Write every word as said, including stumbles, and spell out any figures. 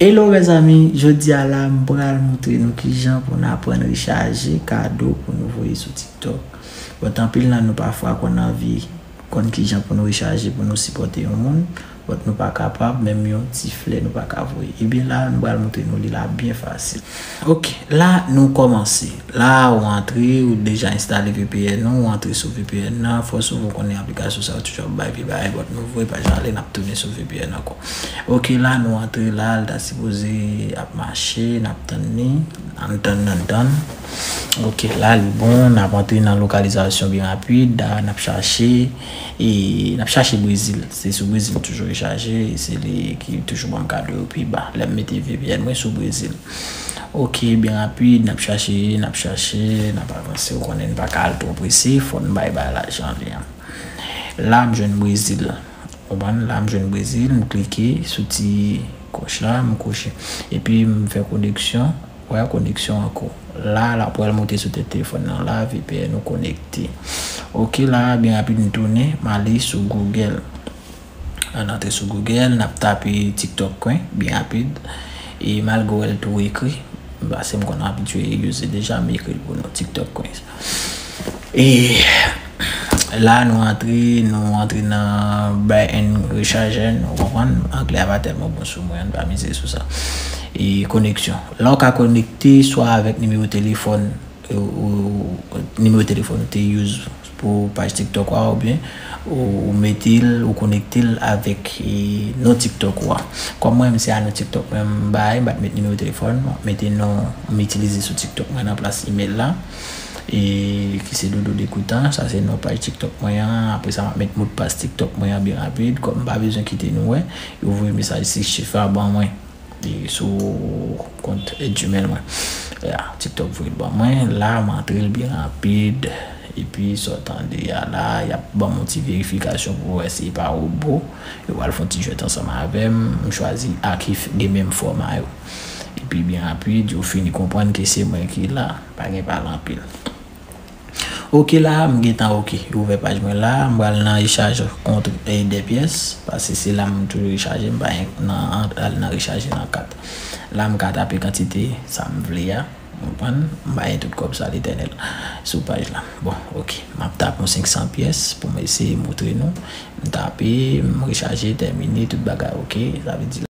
Hello mezanmi, jodi a la m pral montre nou kijan pou n aprann rechaje kado pou nou voye sou TikTok. But anpil nan nou pafwa konn anvi konn kijan pou nou rechaje pou nou sipòte yon moun, but nou pa kapab, menm yon ti flè nou pa ka voye. Ebyen la, nou pral montre nou li la byen fasil. Ok, la nou kòmanse. La ou antre, ou deja enstale V P N ou, ou antre sou V P N nan, fò souvan ou konnen aplikasyon sa yo toujou ap bay vye bagay, but nou voye pa jan ale, n ap tounen sou V P N ankò. Ok, la nou antre la, l ta sipoze ap mache, n ap tann li, ann tann, ann tann. Ok, la li bon, n ap antre nan lokalizasyon byen rapid, la n ap chache, e n ap chache Brezil. Se sou Brezil m toujou rechaje, e se li ki toujou ban m kado yo pi ba. Lè m mete V P N mwen sou Brezil. Ok, byen rapid, n ap chache, n ap chache, n ap avanse, ou konnen n pa ka al twò prese, fò n bay bay lajan li an. La m jwenn Brezil. Konprann? La m jwenn Brezil, m klike sou ti kòch la, m kouche. Epi m fè koneksyon, wè koneksyon ankò. La, l ap pral monte sou tèt telefòn nan la, V P N ou konekte. Ok, la, byen rapid m tounen, m ale sou Google. Ann antre sou Google, n ap tape TikTok kwen, byen rapid. E malgre w wè l tou ekri, paske m konn abitye use deja, m ekri l pou nou, TikTok kwen. E la nou antre, nou antre nan buy and recharge, nou konprann, anglè a pa tèlman bon sou mwen, ann pa mize sou sa. E koneksyon. La ou ka konekte swa avèk nimewo telefòn, ou, ou, nimewo telefòn ou te use pou paj TikTok ou a, oubyen ou mete l, ou konekte l avèk, e, non TikTok ou a. Kòm mwen, m se a non TikTok mwen m bay, m pa t met nimewo telefòn, m ap mete non m itilize sou TikTok mwen nan plas imèl la, e ki se Dodo Dekoutan, sa se non paj TikTok mwen an. Apre sa, m ap met modpas TikTok mwen an byen rapid, kòm m pa bezwen kite nou wè, yo voye mesaj six chif a ban mwen. E sou kont Gmail mwen. Ya, TikTok voye l ban mwen. La, m antre l byen rapid. Epi, sa w tande a la, y ap ban m yon ti verifikasyon pou wè si e pa wobo. Yo pral fè yon ti jwèt ansanm avè m. M chwazi akif gen menm fòma yo. Epi, byen rapid, yo fini konprann ke se mwen ki la. Pa gen pale anpil. Ok la, m gentan ok. Ouvè paj mwen la, m pral nan rechaje kont, e, de pyès, paske se la m toujou rechaje, m pa nan al nan rechaje nan kat. La m ka tape kantite sa m vle a, konprann? M pa gen tout kòb sa letènèl sou paj la. Bon, ok. M ap tape yon senk san pyès pou m eseye montre nou. M tape, m rechaje, tèmine, tout bagay ok. Sa vle di